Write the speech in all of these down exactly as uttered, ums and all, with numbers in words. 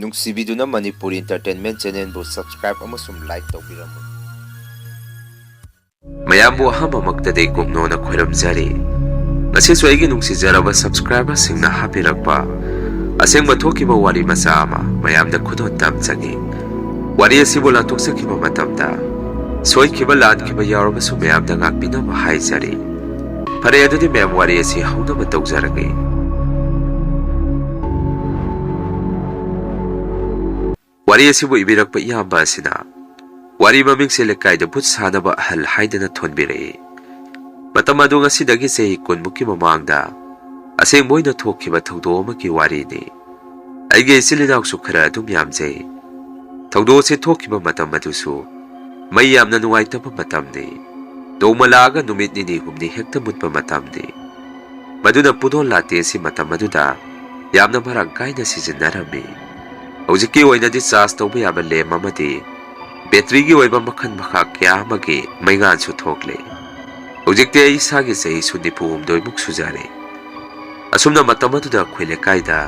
ꯅꯨꯡꯁꯤꯕꯤꯗꯨꯅ Manipuri Entertainment Channelꯕꯨ subscribe ꯑꯃꯁꯨꯡ like ꯇꯧꯕꯤꯔꯝꯃꯨ꯫ ꯃꯌꯥꯝꯕꯨ ꯑꯍꯥꯟꯕꯃꯛꯇꯗꯤ ꯀꯣꯡꯅꯣꯅ ꯈꯣꯏꯔꯝꯖꯔꯤ꯫ ꯉꯁꯤꯁꯨ ꯑꯩꯒꯤ ꯅꯨꯡꯁꯤꯖꯔꯕ subscriberꯁꯤꯡꯅ ꯍꯥꯞꯄꯤꯔꯛꯄ ꯑꯁꯦꯡꯕ ꯊꯣꯛꯈꯤꯕ ꯋꯥꯔꯤ ꯃꯆꯥ ꯑꯃ ꯃꯌꯥꯝꯗ ꯈꯨꯗꯣꯜ ꯇꯝꯖꯒꯦ꯫ ꯋꯥꯔꯤ ꯑꯁꯤꯕꯨ ꯂꯥꯟꯊꯣꯛꯆꯈꯤꯕ ꯃꯇꯝꯗ ꯁꯣꯏꯈꯤꯕ ꯂꯥꯟꯈꯤꯕ ꯌꯥꯎꯔꯕꯁꯨ ꯃꯌꯥꯝꯗ ꯉꯥꯛꯄꯤꯅꯕ ꯍꯥꯏꯖꯔꯤ꯫ ꯐꯔꯦ, ꯑꯗꯨꯗꯤ ꯃꯌꯥꯝ ꯋꯥꯔꯤ ꯑꯁꯤ ꯍꯧꯅꯕ ꯇꯧꯖꯔꯒꯦ꯫ ꯋꯥꯔꯤ ꯑꯁꯤꯕꯨ ꯏꯕꯤꯔꯛꯄ ꯏꯌꯥꯝꯕ ꯑꯁꯤꯅ ꯋꯥꯔꯤ ꯃꯃꯤꯡꯁꯦ ꯂꯩꯀꯥꯏꯗ ꯚꯨꯠ ꯁꯥꯟꯅꯕ ꯑꯍꯜ ꯍꯥꯏꯗꯅ ꯊꯣꯟꯕꯤꯔꯛꯏ꯫ ꯃꯇꯝ ꯑꯗꯨ ꯉꯁꯤꯗꯒꯤ ꯆꯍꯤ ꯀꯨꯟꯃꯨꯛꯀꯤ ꯃꯃꯥꯡꯗ ꯑꯁꯦꯡꯕ ꯑꯣꯏꯅ ꯊꯣꯛꯈꯤꯕ ꯊꯧꯗꯣꯛ ꯑꯃꯒꯤ ꯋꯥꯔꯤꯅꯤ꯫ ꯑꯩꯒꯤ ꯏꯆꯤꯜ ꯏꯅꯥꯎꯁꯨ ꯈꯔ ꯑꯗꯨꯝ ꯌꯥꯝꯖꯩ꯫ ꯊꯧꯗꯣꯛ ꯑꯁꯤ ꯊꯣꯛꯈꯤꯕ ꯃꯇꯝ ꯑꯗꯨꯁꯨ ꯃꯩ ꯌꯥꯝꯅ ꯅꯨꯡꯉꯥꯏꯇꯕ ꯃꯇꯝꯅꯤ꯫ ꯅꯣꯡꯃ ꯂꯥꯛꯑꯒ ꯅꯨꯃꯤꯠ ꯅꯤꯅꯤ ꯍꯨꯝꯅꯤ ꯍꯦꯛꯇ ꯃꯨꯠꯄ ꯃꯇꯝꯅꯤ꯫ ꯃꯗꯨꯅ ꯄꯨꯗꯣꯟ ꯂꯥꯇꯦ ꯑꯁꯤ ꯃꯇꯝ ꯑꯗꯨꯗ ꯌꯥꯝꯅ ꯃꯔꯥꯡ ꯀꯥꯏꯅ ꯁꯤꯖꯤꯟꯅꯔꯝꯃꯤ꯫ ꯍꯧꯖꯤꯛꯀꯤ ꯑꯣꯏꯅꯗꯤ charge ꯇꯧꯕ ꯌꯥꯕ lamp ꯑꯃꯗꯤ batteryꯒꯤ ꯑꯣꯏꯕ ꯃꯈꯜ ꯃꯈꯥ ꯀꯌꯥ ꯑꯃꯒꯤ ꯃꯩꯉꯥꯜꯁꯨ ꯊꯣꯛꯂꯦ꯫ ꯍꯧꯖꯤꯛꯇꯤ ꯑꯩ ꯏꯁꯥꯒꯤ ꯆꯍꯤꯁꯨ ꯅꯤꯐꯨ ꯍꯨꯝꯗꯣꯏꯃꯨꯛ ꯁꯨꯖꯔꯦ꯫ ꯑꯁꯨꯝꯅ ꯃꯇꯝ ꯑꯗꯨꯗ ꯑꯩꯈꯣꯏ ꯂꯩꯀꯥꯏꯗ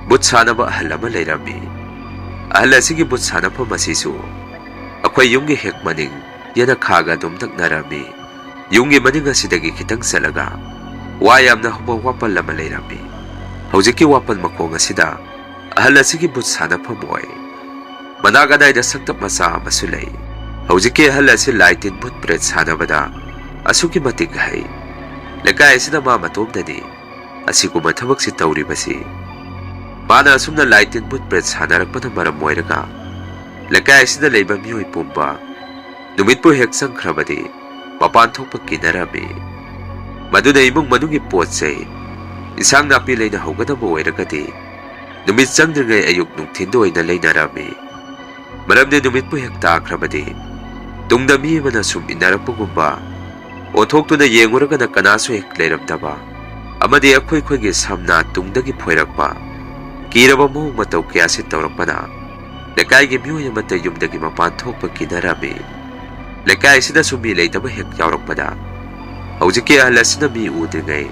ꯚꯨꯠ ꯁꯥꯟꯅꯕ ꯑꯍꯜ ꯑꯃ ꯂꯩꯔꯝꯃꯤ꯫ ꯑꯍꯜ ꯑꯁꯤꯒꯤ ꯚꯨꯠ ꯁꯥꯟꯅꯐꯝ ꯑꯁꯤꯁꯨ ꯑꯩꯈꯣꯏ ꯌꯨꯝꯒꯤ ꯍꯦꯛ ꯃꯅꯤꯡ ꯌꯦꯅꯈꯥꯒ ꯑꯗꯨꯝ ꯅꯛꯅꯔꯝꯃꯤ꯫ ꯌꯨꯝꯒꯤ ꯃꯅꯤꯡ ꯑꯁꯤꯗꯒꯤ ꯈꯤꯇꯪ ꯆꯠꯂꯒ ꯋꯥ ꯌꯥꯝꯅ ꯍꯧꯕ ꯋꯥꯄꯜ ꯑꯃ ꯂꯩꯔꯝꯃꯤ꯫ ꯍꯧꯖꯤꯛꯀꯤ ꯋꯥꯄꯜ ꯃꯈꯣꯡ ꯑꯁꯤꯗ ꯑꯍꯜ ꯑꯁꯤꯒꯤ ꯚꯨꯠ ꯁꯥꯟꯅꯐꯝ ꯑꯣꯏ꯫ ꯃꯅꯥꯛ ꯑꯗꯥꯏꯗ ꯁꯛꯇꯞ ꯃꯆꯥ ꯑꯃꯁꯨ ꯂꯩ꯫ ꯍꯧꯖꯤꯛꯀꯤ ꯑꯍꯜ ꯑꯁꯤ ꯂꯥꯏ ꯇꯤꯟ ꯚꯨꯠ ꯄ꯭ꯔꯦꯠ ꯁꯥꯟꯅꯕꯗ ꯑꯁꯨꯛꯀꯤ ꯃꯇꯤꯛ ꯍꯩ꯫ ꯂꯩꯀꯥꯏ ꯑꯁꯤꯗ ꯃꯥ ꯃꯇꯣꯝꯗꯅꯤ ꯑꯁꯤꯒꯨꯝꯕ ꯊꯕꯛꯁꯤ ꯇꯧꯔꯤꯕꯁꯤ꯫ ꯃꯥꯅ ꯑꯁꯨꯝꯅ ꯂꯥꯏ ꯇꯤꯟ ꯚꯨꯠ ꯄ꯭ꯔꯦꯠ ꯁꯥꯟꯅꯔꯛꯄꯅ ꯃꯔꯝ ꯑꯣꯏꯔꯒ ꯂꯩꯀꯥꯏ ꯑꯁꯤꯗ ꯂꯩꯕ ꯃꯤꯑꯣꯏ ꯄꯨꯝꯕ ꯅꯨꯃꯤꯠꯄꯨ ꯍꯦꯛ ꯆꯪꯈ꯭ꯔꯕꯗꯤ ꯃꯄꯥꯟ ꯊꯣꯛꯄ ꯀꯤꯅꯔꯝꯃꯤ꯫ ꯃꯗꯨꯅ ꯏꯃꯨꯡ ꯃꯅꯨꯡꯒꯤ ꯄꯣꯠ ꯆꯩ, ꯏꯟꯁꯥꯡ ꯅꯥꯄꯤ ꯂꯩꯅꯍꯧꯒꯗꯕ ꯑꯣꯏꯔꯒꯗꯤ ꯅꯨꯃꯤꯠ ꯆꯪꯗ꯭ꯔꯤꯉꯩ ꯑꯌꯨꯛ ꯅꯨꯡꯊꯤꯟꯗ ꯑꯣꯏꯅ ꯂꯩꯅꯔꯝꯃꯤ꯫ ꯃꯔꯝꯗꯤ ꯅꯨꯃꯤꯠꯄꯨ ꯍꯦꯛ ꯇꯥꯈ꯭ꯔꯕꯗꯤ ꯇꯨꯡꯗ ꯃꯤ ꯑꯃꯅ ꯁꯨꯝ ꯏꯟꯅꯔꯛꯄꯒꯨꯝꯕ, ꯑꯣꯟꯊꯣꯛꯇꯨꯅ ꯌꯦꯡꯉꯨꯔꯒꯅ ꯀꯅꯥꯁꯨ ꯍꯦꯛ ꯂꯩꯔꯝꯗꯕ ꯑꯃꯗꯤ ꯑꯩꯈꯣꯏ ꯑꯩꯈꯣꯏꯒꯤ ꯁꯝꯅꯥ ꯇꯨꯡꯗꯒꯤ ꯐꯣꯏꯔꯛꯄ ꯀꯤꯔꯕ ꯃꯑꯣꯡ ꯃꯇꯧ ꯀꯌꯥꯁꯤ ꯇꯧꯔꯛꯄꯅ ꯂꯩꯀꯥꯏꯒꯤ ꯃꯤꯑꯣꯏ ꯑꯃꯠꯇ ꯌꯨꯝꯗꯒꯤ ꯃꯄꯥꯟ ꯊꯣꯛꯄ ꯀꯤꯅꯔꯝꯃꯤ꯫ ꯂꯩꯀꯥꯏ ꯑꯁꯤꯗꯁꯨ ꯃꯤ ꯂꯩꯇꯕ ꯍꯦꯛ ꯌꯥꯎꯔꯛꯄꯗ ꯍꯧꯖꯤꯛꯀꯤ ꯑꯍꯜ ꯑꯁꯤꯅ ꯃꯤ ꯎꯗ꯭ꯔꯤꯉꯩ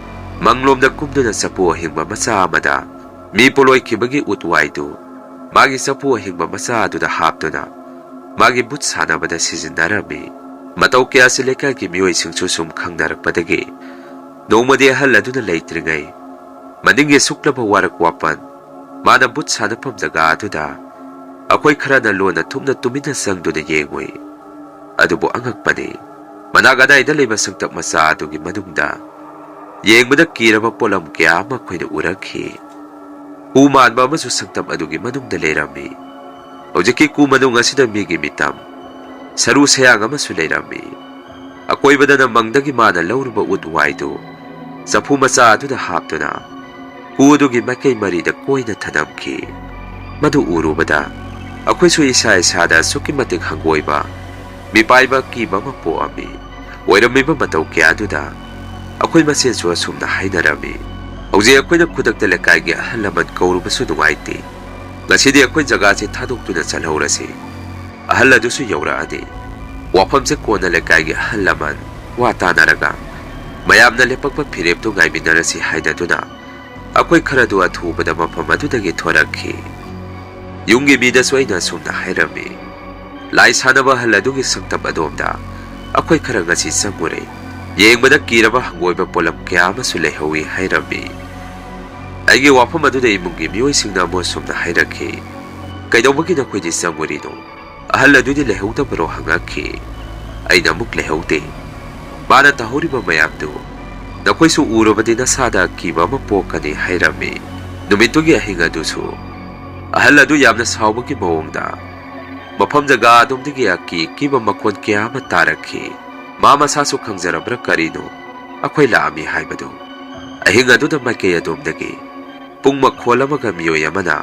ꯃꯪꯂꯣꯝꯗ ꯀꯨꯝꯗꯨꯅ ꯆꯐꯨ ꯑꯍꯤꯡꯕ ꯃꯆꯥ ꯑꯃꯗ ꯃꯤ ꯄꯣꯂꯣꯏꯈꯤꯕꯒꯤ ꯎꯠ ꯋꯥꯏꯗꯨ ꯃꯥꯒꯤ ꯆꯐꯨ ꯑꯍꯤꯡꯕ ꯃꯆꯥ ꯑꯗꯨꯗ ꯍꯥꯞꯇꯨꯅ ꯃꯥꯒꯤ ꯚꯨꯠ ꯁꯥꯟꯅꯕꯗ ꯁꯤꯖꯤꯟꯅꯔꯝꯃꯤ꯫ ꯃꯇꯧ ꯀꯌꯥꯁꯤ ꯂꯩꯀꯥꯏꯒꯤ ꯃꯤꯑꯣꯏꯁꯤꯡꯁꯨ ꯁꯨꯝ ꯈꯪꯅꯔꯛꯄꯗꯒꯤ ꯅꯣꯡꯃꯗꯤ ꯑꯍꯜ ꯑꯗꯨꯅ ꯂꯩꯇ꯭ꯔꯤꯉꯩ ꯃꯅꯤꯡꯒꯤ ꯁꯨꯛꯂꯕ ꯋꯥꯔꯛ ꯋꯥꯄꯟ, ꯃꯥꯅ ꯚꯨꯠ ꯁꯥꯟꯅꯐꯝ ꯖꯒꯥ ꯑꯗꯨꯗ ꯑꯩꯈꯣꯏ ꯈꯔꯅ ꯂꯣꯟꯅ ꯊꯨꯞꯅ ꯇꯨꯃꯤꯟꯅ ꯆꯪꯗꯨꯅ ꯌꯦꯡꯉꯨꯏ꯫ ꯑꯗꯨꯕꯨ ꯑꯉꯛꯄꯅꯤ, ꯃꯅꯥꯛ ꯑꯗꯥꯏꯗ ꯂꯩꯕ ꯁꯪꯇꯞ ꯃꯆꯥ ꯑꯗꯨꯒꯤ ꯃꯅꯨꯡꯗ ꯌꯦꯡꯕꯗ ꯀꯤꯔꯕ ꯄꯣꯠꯂꯝ ꯀꯌꯥ ꯑꯃ ꯑꯩꯈꯣꯏꯅ ꯎꯔꯛꯈꯤ꯫ ꯎ ꯃꯥꯟꯕ ꯑꯃꯁꯨ ꯁꯪꯇꯞ ꯑꯗꯨꯒꯤ ꯃꯅꯨꯡꯗ ꯂꯩꯔꯝꯃꯤ꯫ ꯍꯧꯖꯤꯛꯀꯤ ꯀꯨ ꯃꯅꯨꯡ ꯑꯁꯤꯗ ꯃꯤꯒꯤ ꯃꯤꯇꯝ, ꯁꯔꯨ ꯁꯌꯥꯡ ꯑꯃꯁꯨ ꯂꯩꯔꯝꯃꯤ꯫ ꯑꯀꯣꯏꯕꯗꯅ ꯃꯪꯗꯒꯤ ꯃꯥꯅ ꯂꯧꯔꯨꯕ ꯎꯠ ꯋꯥꯏꯗꯨ ꯆꯐꯨ ꯃꯆꯥ ꯑꯗꯨꯗ ꯍꯥꯞꯇꯨꯅ ꯀꯨ ꯑꯗꯨꯒꯤ ꯃꯥꯏꯀꯩ ꯃꯔꯤꯗ ꯀꯣꯏꯅ ꯊꯅꯝꯈꯤ꯫ ꯃꯗꯨ ꯎꯔꯨꯕꯗ ꯑꯩꯈꯣꯏꯁꯨ ꯏꯁꯥ ꯏꯁꯥꯗ ꯑꯁꯨꯛꯀꯤ ꯃꯇꯤꯛ ꯍꯪꯒꯣꯏꯕ, ꯃꯤꯄꯥꯏꯕ ꯑꯀꯤꯕ ꯑꯃ ꯄꯣꯛꯑꯝꯃꯤ꯫ ꯑꯣꯏꯔꯝꯃꯤꯕ ꯃꯇꯧ ꯀꯌꯥꯗꯨꯗ ꯑꯩꯈꯣꯏ ꯃꯁꯦꯟꯁꯨ ꯑꯁꯨꯝꯅ ꯍꯥꯏꯅꯔꯝꯃꯤ, "ꯍꯧꯖꯤꯛ ꯑꯩꯈꯣꯏꯅ ꯈꯨꯗꯛꯇ ꯂꯩꯀꯥꯏꯒꯤ ꯑꯍꯜ ꯂꯃꯟ ꯀꯧꯔꯨꯕꯁꯨ ꯅꯨꯡꯉꯥꯏꯇꯦ꯫ ꯉꯁꯤꯗꯤ ꯑꯩꯈꯣꯏ ꯖꯒꯥꯁꯤ ꯊꯥꯗꯣꯛꯇꯨꯅ ꯆꯠꯍꯧꯔꯁꯤ꯫ ꯑꯍꯜ ꯑꯗꯨꯁꯨ ꯌꯧꯔꯛꯑꯅꯤ꯫ ꯋꯥꯐꯝꯁꯦ ꯀꯣꯟꯅ ꯂꯩꯀꯥꯏꯒꯤ ꯑꯍꯜ ꯂꯃꯟ ꯋꯥ ꯇꯥꯅꯔꯒ ꯃꯌꯥꯝꯅ ꯂꯦꯞꯄꯛꯄ ꯐꯤꯔꯦꯞꯇꯨ ꯉꯥꯏꯃꯤꯟꯅꯔꯁꯤ" ꯍꯥꯏꯅꯗꯨꯅ ꯑꯩꯈꯣꯏ ꯈꯔꯗꯨ ꯑꯊꯨꯕꯗ ꯃꯐꯝ ꯑꯗꯨꯗꯒꯤ ꯊꯣꯔꯛꯈꯤ꯫ ꯌꯨꯝꯒꯤ ꯃꯤꯗꯁꯨ ꯑꯩꯅ ꯑꯁꯨꯝꯅ ꯍꯥꯏꯔꯝꯃꯤ, "ꯂꯥꯏ ꯁꯥꯟꯅꯕ ꯑꯍꯜ ꯑꯗꯨꯒꯤ ꯁꯪꯇꯞ ꯑꯗꯣꯝꯗ ꯑꯩꯈꯣꯏ ꯈꯔ ꯉꯁꯤ ꯆꯪꯉꯨꯔꯦ꯫ ꯌꯦꯡꯕꯗ ꯀꯤꯔꯕ ꯍꯪꯒꯣꯏꯕ ꯄꯣꯠꯂꯝ ꯀꯌꯥ ꯑꯃꯁꯨ ꯂꯩꯍꯧꯏ" ꯍꯥꯏꯔꯝꯃꯤ꯫ ꯑꯩꯒꯤ ꯋꯥꯐꯝ ꯑꯗꯨꯗ ꯏꯃꯨꯡꯒꯤ ꯃꯤꯑꯣꯏꯁꯤꯡꯅ ꯑꯃꯨꯛ ꯑꯁꯨꯝꯅ ꯍꯥꯏꯔꯛꯈꯤ, "ꯀꯩꯗꯧꯕꯒꯤ ꯅꯈꯣꯏꯗꯤ ꯆꯪꯉꯨꯔꯤꯅꯣ? ꯑꯍꯜ ꯑꯗꯨꯗꯤ ꯂꯩꯍꯧꯗꯕꯔꯣ?" ꯍꯪꯉꯛꯈꯤ꯫ ꯑꯩꯅ ꯑꯃꯨꯛ, "ꯂꯩꯍꯧꯗꯦ꯫ ꯃꯥꯅ ꯇꯧꯍꯧꯔꯤꯕ ꯃꯌꯥꯝꯗꯨ ꯅꯈꯣꯏꯁꯨ ꯎꯔꯕꯗꯤ ꯅꯁꯥꯗ ꯑꯀꯤꯕ ꯑꯃ ꯄꯣꯛꯀꯅꯤ" ꯍꯥꯏꯔꯝꯃꯤ꯫ ꯅꯨꯃꯤꯠꯇꯨꯒꯤ ꯑꯍꯤꯡ ꯑꯗꯨꯁꯨ ꯑꯍꯜ ꯑꯗꯨ ꯌꯥꯝꯅ ꯁꯥꯎꯕꯒꯤ ꯃꯑꯣꯡꯗ ꯃꯐꯝ ꯖꯒꯥ ꯑꯗꯨꯝꯗꯒꯤ ꯑꯀꯤ ꯑꯀꯤꯕ ꯃꯈꯣꯟ ꯀꯌꯥ ꯑꯃ ꯇꯥꯔꯛꯈꯤ꯫ ꯃꯥ ꯃꯁꯥꯁꯨ ꯈꯪꯖꯔꯕ꯭ꯔꯥ ꯀꯔꯤꯅꯣ, ꯑꯩꯈꯣꯏ ꯂꯥꯛꯑꯝꯃꯤ ꯍꯥꯏꯕꯗꯨ꯫ ꯑꯍꯤꯡ ꯑꯗꯨꯗ ꯃꯥꯏꯀꯩ ꯑꯗꯣꯝꯗꯒꯤ ꯄꯨꯡ ꯃꯈꯣꯜ ꯑꯃꯒ ꯃꯤꯑꯣꯏ ꯑꯃꯅ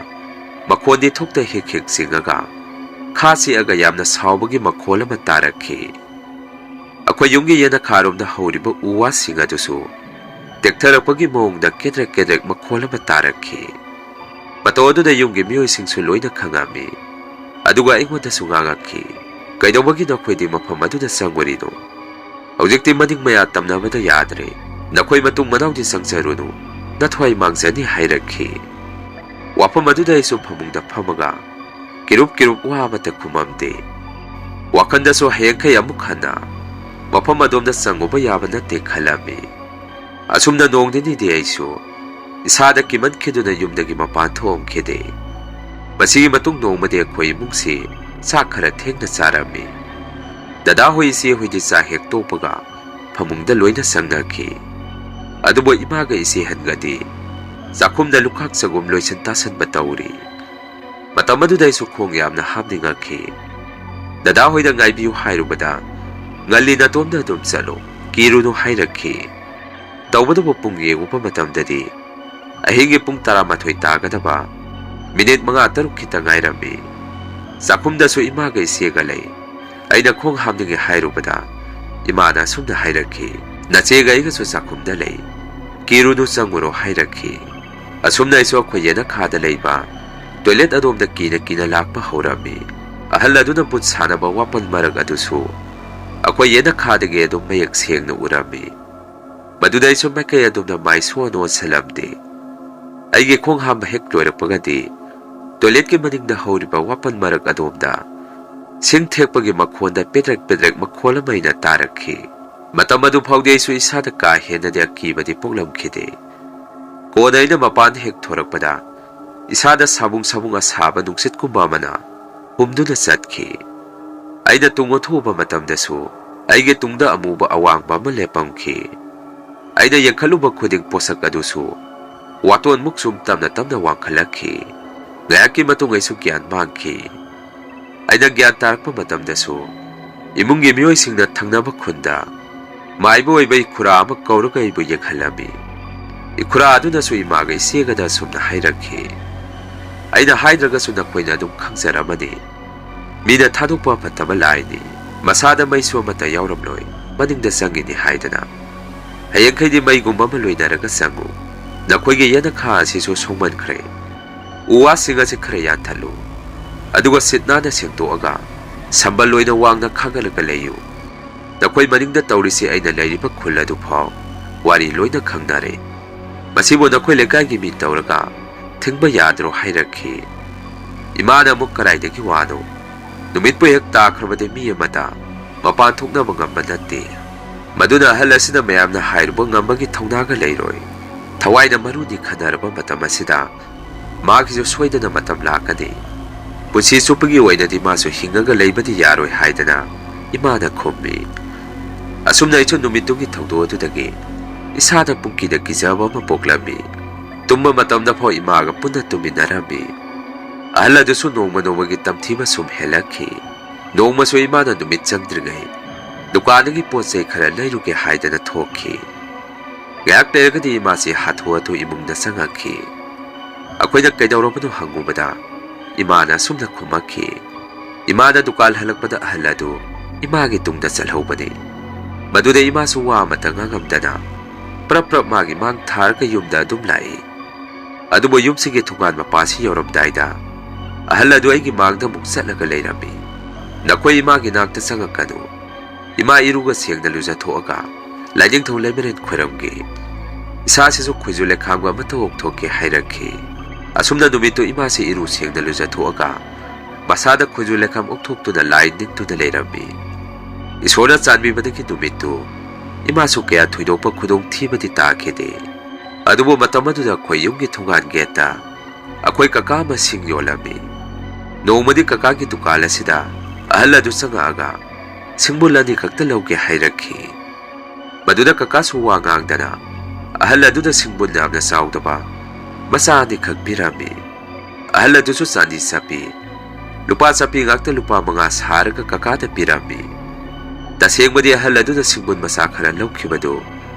ꯃꯈꯣꯟꯗꯤ ꯊꯣꯛꯇ ꯍꯤꯛ ꯍꯤꯛ ꯆꯤꯡꯉꯒ ꯈꯥ ꯆꯤꯛꯑꯒ ꯌꯥꯝꯅ ꯁꯥꯎꯕꯒꯤ ꯃꯈꯣꯜ ꯑꯃ ꯇꯥꯔꯛꯈꯤ꯫ ꯑꯩꯈꯣꯏ ꯌꯨꯝꯒꯤ ꯌꯦꯅꯈꯥꯔꯣꯝꯗ ꯍꯧꯔꯤꯕ ꯎ ꯋꯥꯁꯤꯡ ꯑꯗꯨꯁꯨ ꯇꯦꯛꯊꯔꯛꯄꯒꯤ ꯃꯑꯣꯡꯗ ꯀꯦꯗ꯭ꯔꯦꯛ ꯀꯦꯗ꯭ꯔꯦꯛ ꯃꯈꯣꯜ ꯑꯃ ꯇꯥꯔꯛꯈꯤ꯫ ꯃꯇꯧ ꯑꯗꯨꯗ ꯌꯨꯝꯒꯤ ꯃꯤꯑꯣꯏꯁꯤꯡꯁꯨ ꯂꯣꯏꯅ ꯈꯪꯉꯝꯃꯤ꯫ ꯑꯗꯨꯒ ꯑꯩꯉꯣꯟꯗꯁꯨ ꯉꯥꯡꯉꯛꯈꯤ, "ꯀꯩꯗꯧꯕꯒꯤ ꯅꯈꯣꯏꯗꯤ ꯃꯐꯝ ꯑꯗꯨꯗ ꯆꯪꯉꯨꯔꯤꯅꯣ? ꯍꯧꯖꯤꯛꯇꯤ ꯃꯅꯤꯡ ꯃꯌꯥ ꯇꯝꯅꯕꯗ ꯌꯥꯗ꯭ꯔꯦ꯫ ꯅꯈꯣꯏ ꯃꯇꯨꯡ ꯃꯅꯥꯎꯗꯤ ꯆꯪꯖꯔꯨꯅꯨ, ꯅꯊ꯭ꯋꯥꯏ ꯃꯥꯡꯖꯅꯤ" ꯍꯥꯏꯔꯛꯈꯤ꯫ ꯋꯥꯐꯝ ꯃꯐꯝ ꯑꯗꯨꯗ ꯑꯩꯁꯨ ꯐꯃꯨꯡꯗ ꯐꯝꯃꯒ ꯀꯤꯔꯨꯞ ꯀꯤꯔꯨꯞ ꯋꯥ ꯑꯃꯠꯇ ꯈꯨꯝꯃꯝꯗꯦ꯫ ꯋꯥꯈꯜꯗꯁꯨ ꯍꯌꯦꯡꯈꯩ ꯑꯃꯨꯛ ꯍꯟꯅ ꯃꯐꯝ ꯑꯗꯣꯝꯗ ꯆꯪꯉꯨꯕ ꯌꯥꯕ ꯅꯠꯇꯦ ꯈꯜꯂꯝꯃꯤ꯫ ꯑꯁꯨꯝꯅ ꯅꯣꯡ ꯅꯤꯅꯤꯗꯤ ꯑꯩꯁꯨ ꯏꯁꯥꯗ ꯀꯤꯃꯟꯈꯤꯗꯨꯅ ꯌꯨꯝꯗꯒꯤ ꯃꯄꯥꯟ ꯊꯣꯛꯑꯝꯈꯤꯗꯦ꯫ ꯃꯁꯤꯒꯤ ꯃꯇꯨꯡ ꯅꯣꯡꯃꯗꯤ ꯑꯩꯈꯣꯏ ꯏꯃꯨꯡꯁꯤ ꯆꯥꯛ ꯈꯔ ꯊꯦꯡꯅ ꯆꯥꯔꯝꯃꯤ꯫ ꯗꯗꯥ ꯍꯣꯏ, ꯏꯆꯦ ꯍꯣꯏꯗꯤ ꯆꯥꯛ ꯍꯦꯛ ꯇꯣꯛꯄꯒ ꯐꯃꯨꯡꯗ ꯂꯣꯏꯅ ꯆꯪꯅꯈꯤ꯫ ꯑꯗꯨꯕꯨ ꯏꯃꯥꯒ ꯏꯆꯦ ꯍꯟꯒꯗꯤ ꯆꯥꯛꯈꯨꯝꯗ ꯂꯨꯈꯥꯛ ꯆꯒꯨꯝ ꯂꯣꯏꯁꯤꯟ ꯇꯥꯁꯟꯕ ꯇꯧꯔꯤ꯫ ꯃꯇꯝ ꯑꯗꯨꯗ ꯑꯩꯁꯨ ꯈꯣꯡ ꯌꯥꯝꯅ ꯍꯥꯝꯅꯤꯡꯉꯛꯈꯤ꯫ ꯗꯗꯥ ꯍꯣꯏꯗ ꯉꯥꯏꯕꯤꯌꯨ ꯍꯥꯏꯔꯨꯕꯗ, "ꯉꯜꯂꯤ, ꯅꯇꯣꯝꯗ ꯑꯗꯨꯝ ꯆꯠꯂꯣ, ꯀꯤꯔꯨꯅꯨ" ꯍꯥꯏꯔꯛꯈꯤ꯫ ꯇꯧꯕꯇꯕꯨ ꯄꯨꯡ ꯌꯦꯡꯉꯨꯕ ꯃꯇꯝꯗꯗꯤ ꯑꯍꯤꯡꯒꯤ ꯄꯨꯡ ꯇꯔꯥꯃꯥꯊꯣꯏ ꯇꯥꯒꯗꯕ ꯃꯤꯅꯤꯠ ꯃꯉꯥ ꯇꯔꯨꯛ ꯈꯤꯇ ꯉꯥꯏꯔꯝꯃꯤ꯫ ꯆꯥꯛꯈꯨꯝꯗꯁꯨ ꯏꯃꯥꯒ ꯏꯆꯦꯒ ꯂꯩ꯫ ꯑꯩꯅ ꯈꯣꯡ ꯍꯥꯝꯅꯤꯡꯉꯦ ꯍꯥꯏꯔꯨꯕꯗ ꯏꯃꯥꯅ ꯑꯁꯨꯝꯅ ꯍꯥꯏꯔꯛꯈꯤ, "ꯅꯆꯦꯒ ꯑꯩꯒꯁꯨ ꯆꯥꯛꯈꯨꯝꯗ ꯂꯩ, ꯀꯤꯔꯨꯅꯨ, ꯆꯪꯉꯨꯔꯣ" ꯍꯥꯏꯔꯛꯈꯤ꯫ ꯑꯁꯨꯝꯅ ꯑꯩꯁꯨ ꯑꯩꯈꯣꯏ ꯌꯦꯅꯈꯥꯗ ꯂꯩꯕ ꯇꯣꯏꯂꯦꯠ ꯑꯗꯣꯝꯗ ꯀꯤꯅ ꯀꯤꯅ ꯂꯥꯛꯄ ꯍꯧꯔꯝꯃꯤ꯫ ꯑꯍꯜ ꯑꯗꯨꯅ ꯕꯨꯠ ꯁꯥꯟꯅꯕ ꯋꯥꯄꯜ ꯃꯔꯛ ꯑꯗꯨꯁꯨ ꯑꯩꯈꯣꯏ ꯌꯦꯅꯈꯥꯗꯒꯤ ꯑꯗꯨꯝ ꯃꯌꯦꯛ ꯁꯦꯡꯅ ꯎꯔꯝꯃꯤ꯫ ꯃꯗꯨꯗ ꯑꯩꯁꯨ ꯃꯥꯏꯀꯩ ꯑꯗꯣꯝꯗ ꯃꯥꯏ ꯁꯣꯟ ꯑꯣꯟꯁꯤꯜꯂꯝꯗꯦ꯫ ꯑꯩꯒꯤ ꯈꯣꯡ ꯍꯥꯝꯕ ꯍꯦꯛ ꯂꯣꯏꯔꯛꯄꯒꯗꯤ ꯇꯣꯏꯂꯦꯠꯀꯤ ꯃꯅꯤꯡꯗ ꯍꯧꯔꯤꯕ ꯋꯥꯄꯜ ꯃꯔꯛ ꯑꯗꯣꯝꯗ ꯁꯤꯡ ꯊꯦꯛꯄꯒꯤ ꯃꯈꯣꯟꯗ ꯄꯦꯗ꯭ꯔꯦꯛ ꯄꯦꯗ꯭ꯔꯦꯛ ꯃꯈꯣꯜ ꯑꯃ ꯑꯩꯅ ꯇꯥꯔꯛꯈꯤ꯫ ꯃꯇꯝ ꯑꯗꯨ ꯐꯥꯎꯗꯤ ꯑꯩꯁꯨ ꯏꯁꯥꯗ ꯀꯥ ꯍꯦꯟꯅꯗꯤ ꯑꯀꯤꯕꯗꯤ ꯄꯣꯛꯂꯝꯈꯤꯗꯦ꯫ ꯀꯣꯟꯅ ꯑꯩꯅ ꯃꯄꯥꯟꯗ ꯍꯦꯛ ꯊꯣꯔꯛꯄꯗ ꯏꯁꯥꯗ ꯁꯥꯕꯨꯡ ꯁꯥꯕꯨꯡ ꯑꯁꯥꯕ ꯅꯨꯡꯁꯤꯠꯀꯨꯝꯕ ꯑꯃꯅ ꯍꯨꯝꯗꯨꯅ ꯆꯠꯈꯤ꯫ ꯑꯩꯅ ꯇꯨꯡ ꯑꯣꯟꯊꯣꯛꯎꯕ ꯃꯇꯝꯗꯁꯨ ꯑꯩꯒꯤ ꯇꯨꯡꯗ ꯑꯃꯨꯕ ꯑꯋꯥꯡꯕ ꯑꯃ ꯂꯦꯞꯄꯝꯈꯤ꯫ ꯑꯩꯅ ꯌꯦꯡꯈꯠꯂꯨꯕ ꯈꯨꯗꯤꯡ ꯄꯣꯠꯁꯛ ꯑꯗꯨꯁꯨ ꯋꯥꯇꯣꯟꯃꯨꯛ ꯁꯨꯝ ꯇꯞꯅ ꯇꯞꯅ ꯋꯥꯡꯈꯠꯂꯛꯈꯤ꯫ ꯉꯥꯏꯍꯥꯛꯀꯤ ꯃꯇꯨꯡ ꯑꯩꯁꯨ ꯒ꯭ꯌꯥꯟ ꯃꯥꯡꯈꯤ꯫ ꯑꯩꯅ ꯒ꯭ꯌꯥꯟ ꯇꯥꯔꯛꯄ ꯃꯇꯝꯗꯁꯨ ꯏꯃꯨꯡꯒꯤ ꯃꯤꯑꯣꯏꯁꯤꯡꯅ ꯊꯪꯅꯕ ꯈꯨꯟꯗ ꯃꯥꯏꯕ ꯑꯣꯏꯕ ꯏꯈꯨꯔꯥ ꯑꯃ ꯀꯧꯔꯒ ꯑꯩꯕꯨ ꯌꯦꯡꯍꯜꯂꯝꯃꯤ꯫ ꯏꯈꯨꯔꯥ ꯑꯗꯨꯅꯁꯨ ꯏꯃꯥꯒ ꯏꯆꯦꯒꯗ ꯑꯁꯨꯝꯅ ꯍꯥꯏꯔꯛꯈꯤ, "ꯑꯩꯅ ꯍꯥꯏꯗ꯭ꯔꯒꯁꯨ ꯅꯈꯣꯏꯅ ꯑꯗꯨꯝ ꯈꯪꯖꯔꯝꯃꯅꯤ꯫ ꯃꯤꯅ ꯊꯥꯗꯣꯛꯄ ꯐꯠꯇꯕ ꯂꯥꯏꯅꯤ꯫ ꯃꯁꯥꯗ ꯃꯩꯁꯨ ꯑꯃꯠꯇ ꯌꯥꯎꯔꯝꯂꯣꯏ, ꯃꯅꯤꯡꯗ ꯆꯪꯉꯤꯅꯤ ꯍꯥꯏꯗꯅ꯫ ꯍꯌꯦꯡꯈꯩꯗꯤ ꯃꯩꯒꯨꯝꯕ ꯑꯃ ꯂꯣꯏꯅꯔꯒ ꯆꯪꯉꯨ꯫ ꯅꯈꯣꯏꯒꯤ ꯌꯦꯅꯈꯥ ꯑꯁꯤꯁꯨ ꯁꯣꯡꯃꯟꯈ꯭ꯔꯦ꯫ ꯎ ꯋꯥꯁꯤꯡ ꯑꯁꯤ ꯈꯔ ꯌꯥꯟꯊꯠꯂꯨ꯫ ꯑꯗꯨꯒ ꯁꯤꯠ ꯅꯥꯟꯅ ꯁꯦꯡꯗꯣꯛꯑꯒ ꯁꯝꯕꯜ ꯑꯣꯏꯅ ꯋꯥꯡꯅ ꯈꯥꯒꯠꯂꯒ ꯂꯩꯌꯨ꯫ ꯅꯈꯣꯏ ꯃꯅꯤꯡꯗ ꯇꯧꯔꯤꯁꯤ ꯑꯩꯅ ꯂꯩꯔꯤꯕ ꯈꯨꯜ ꯑꯗꯨꯐꯥꯎ ꯋꯥꯔꯤ ꯂꯣꯏꯅ ꯈꯪꯅꯔꯦ꯫ ꯃꯁꯤꯕꯨ ꯅꯈꯣꯏ ꯂꯩꯀꯥꯏꯒꯤ ꯃꯤ ꯇꯧꯔꯒ ꯊꯤꯡꯕ ꯌꯥꯗ꯭ꯔꯣ ꯍꯥꯏꯔꯛꯈꯤ꯫ ꯏꯃꯥꯅ ꯑꯃꯨꯛ ꯀꯗꯥꯏꯗꯒꯤ ꯋꯥꯅꯣ? ꯅꯨꯃꯤꯠꯄꯨ ꯍꯦꯛ ꯇꯥꯈ꯭ꯔꯕꯗꯤ ꯃꯤ ꯑꯃꯇ ꯃꯄꯥꯟ ꯊꯣꯛꯅꯕ ꯉꯝꯕ ꯅꯠꯇꯦ꯫ ꯃꯗꯨꯅ ꯑꯍꯜ ꯑꯁꯤꯅ ꯃꯌꯥꯝꯅ ꯍꯥꯏꯔꯨꯕ ꯉꯝꯕꯒꯤ ꯊꯧꯅꯥꯒ ꯂꯩꯔꯣꯏ꯫ ꯊꯋꯥꯏꯅ ꯃꯔꯨꯅꯤ ꯈꯟꯅꯔꯕ ꯃꯇꯝ ꯑꯁꯤꯗ ꯃꯥꯒꯤꯁꯨ ꯁꯣꯏꯗꯅ ꯃꯇꯝ ꯂꯥꯛꯀꯅꯤ꯫ ꯄꯨꯟꯁꯤ ꯆꯨꯞꯄꯒꯤ ꯑꯣꯏꯅꯗꯤ ꯃꯥꯁꯨ ꯍꯤꯡꯉꯒ ꯂꯩꯕꯗꯤ ꯌꯥꯔꯣꯏ ꯍꯥꯏꯗꯅ ꯏꯃꯥꯅ ꯈꯨꯝꯃꯤ꯫ ꯑꯁꯨꯝꯅ ꯑꯩꯁꯨ ꯅꯨꯃꯤꯠꯇꯨꯒꯤ ꯊꯧꯗꯣꯛ ꯑꯗꯨꯗꯒꯤ ꯏꯁꯥꯗ ꯄꯨꯡꯀꯤꯗ ꯀꯤꯖꯕ ꯑꯃ ꯄꯣꯛꯂꯝꯃꯤ꯫ ꯇꯨꯝꯕ ꯃꯇꯝꯗ ꯐꯥꯎ ꯏꯃꯥꯒ ꯄꯨꯟꯅ ꯇꯨꯝꯃꯤꯟꯅꯔꯝꯃꯤ꯫ ꯑꯍꯜ ꯑꯗꯨꯁꯨ ꯅꯣꯡꯃ ꯅꯣꯡꯃꯒꯤ ꯇꯝꯊꯤꯕ ꯁꯨꯝ ꯍꯦꯜꯂꯛꯈꯤ꯫ ꯅꯣꯡꯃꯁꯨ ꯏꯃꯥꯅ ꯅꯨꯃꯤꯠ ꯆꯪꯗ꯭ꯔꯤꯉꯩ ꯗꯨꯀꯥꯟꯗꯒꯤ ꯄꯣꯠ ꯆꯩ ꯈꯔ ꯂꯩꯔꯨꯒꯦ ꯍꯥꯏꯗꯅ ꯊꯣꯛꯈꯤ꯫ ꯉꯥꯏꯍꯥꯛ ꯂꯩꯔꯒꯗꯤ ꯏꯃꯥꯁꯤ ꯍꯥꯊꯨ ꯍꯥꯊꯨ ꯏꯃꯨꯡꯗ ꯆꯪꯉꯛꯈꯤ꯫ ꯑꯩꯈꯣꯏꯅ ꯀꯩꯗꯧꯔꯕꯅꯣ ꯍꯪꯉꯨꯕꯗ ꯏꯃꯥꯅ ꯑꯁꯨꯝꯅ ꯈꯨꯝꯃꯛꯈꯤ, "ꯏꯃꯥꯅ ꯗꯨꯀꯥꯟ ꯍꯜꯂꯛꯄꯗ ꯑꯍꯜ ꯑꯗꯨ ꯏꯃꯥꯒꯤ ꯇꯨꯡꯗ ꯆꯠꯍꯧꯕꯅꯤ꯫ ꯃꯗꯨꯗ ꯏꯃꯥꯁꯨ ꯋꯥ ꯑꯃꯇ ꯉꯥꯡꯉꯝꯗꯅ ꯄ꯭ꯔꯞ ꯄ꯭ꯔꯞ ꯃꯥꯒꯤ ꯃꯥꯡ ꯊꯥꯔꯒ ꯌꯨꯝꯗ ꯑꯗꯨꯝ ꯂꯥꯛꯏ꯫ ꯑꯗꯨꯕꯨ ꯌꯨꯝꯁꯤꯒꯤ ꯊꯣꯡꯒꯥꯟ ꯃꯄꯥꯁꯤ ꯌꯧꯔꯝꯗꯥꯏꯗ ꯑꯍꯜ ꯑꯗꯨ ꯑꯩꯒꯤ ꯃꯥꯡꯗ ꯑꯃꯨꯛ ꯆꯠꯂꯒ ꯂꯩꯔꯝꯃꯤ꯫ ꯅꯈꯣꯏ ꯏꯃꯥꯒꯤ ꯅꯥꯛꯇ ꯆꯪꯉꯛꯀꯅꯨ꯫ ꯏꯃꯥ ꯏꯔꯨꯒ ꯁꯦꯡꯅ ꯂꯨꯖꯊꯣꯛꯑꯒ ꯂꯥꯏꯅꯤꯡꯊꯧ ꯂꯩꯃꯔꯦꯟ ꯈꯣꯏꯔꯝꯒꯦ꯫ ꯏꯁꯥꯁꯤꯁꯨ ꯈꯨꯖꯨ ꯂꯩꯈꯥꯝꯒ ꯑꯃꯠꯇ ꯑꯣꯛꯊꯣꯛꯀꯦ" ꯍꯥꯏꯔꯛꯈꯤ꯫ ꯑꯁꯨꯝꯅ ꯅꯨꯃꯤꯠꯇꯨ ꯏꯃꯥꯁꯤ ꯏꯔꯨ ꯁꯦꯡꯅ ꯂꯨꯖꯊꯣꯛꯑꯒ ꯃꯁꯥꯗ ꯈꯨꯖꯨ ꯂꯩꯈꯥꯝ ꯑꯣꯛꯊꯣꯛꯇꯨꯅ ꯂꯥꯏ ꯅꯤꯡꯗꯨꯅ ꯂꯩꯔꯝꯃꯤ꯫ ꯏꯁꯣꯔꯅ ꯆꯥꯟꯕꯤꯕꯗꯒꯤ ꯅꯨꯃꯤꯠꯇꯨ ꯏꯃꯥꯁꯨ ꯀꯌꯥ ꯊꯣꯏꯗꯣꯛꯄ ꯈꯨꯗꯣꯡꯊꯤꯕꯗꯤ ꯇꯥꯈꯤꯗꯦ꯫ ꯑꯗꯨꯕꯨ ꯃꯇꯝ ꯑꯗꯨꯗ ꯑꯩꯈꯣꯏ ꯌꯨꯝꯒꯤ ꯊꯣꯡꯒꯥꯟ ꯒꯦꯠꯇ ꯑꯩꯈꯣꯏ ꯀꯀꯥ ꯑꯃ ꯁꯤꯡ ꯌꯣꯜꯂꯝꯃꯤ꯫ ꯅꯣꯡꯃꯗꯤ ꯀꯀꯥꯒꯤ ꯗꯨꯀꯥꯟ ꯑꯁꯤꯗ ꯑꯍꯜ ꯑꯗꯨ ꯆꯪꯉꯛꯑꯒ ꯁꯤꯡꯕꯨꯜ ꯑꯅꯤꯈꯛꯇ ꯂꯧꯒꯦ ꯍꯥꯏꯔꯛꯈꯤ꯫ ꯃꯗꯨꯗ ꯀꯀꯥꯁꯨ ꯋꯥ ꯉꯥꯡꯗꯅ ꯑꯍꯜ ꯑꯗꯨꯗ ꯁꯤꯡꯕꯨꯜ ꯌꯥꯝꯅ ꯆꯥꯎꯗꯕ ꯃꯆꯥ ꯑꯅꯤꯈꯛ ꯄꯤꯔꯝꯃꯤ꯫ ꯑꯍꯜ ꯑꯗꯨꯁꯨ ꯆꯥꯟꯗꯤ ꯆꯠꯄꯤ, ꯂꯨꯄꯥ ꯆꯠꯄꯤ ꯉꯥꯛꯇ ꯂꯨꯄꯥ ꯃꯉꯥ ꯁꯥꯔꯒ ꯀꯀꯥꯗ ꯄꯤꯔꯝꯃꯤ꯫ ꯇꯁꯦꯡꯕꯗꯤ ꯑꯍꯜ ꯑꯗꯨꯅ ꯁꯤꯡꯕꯨꯜ ꯃꯆꯥ ꯈꯔ ꯂꯧꯈꯤꯕꯗꯨ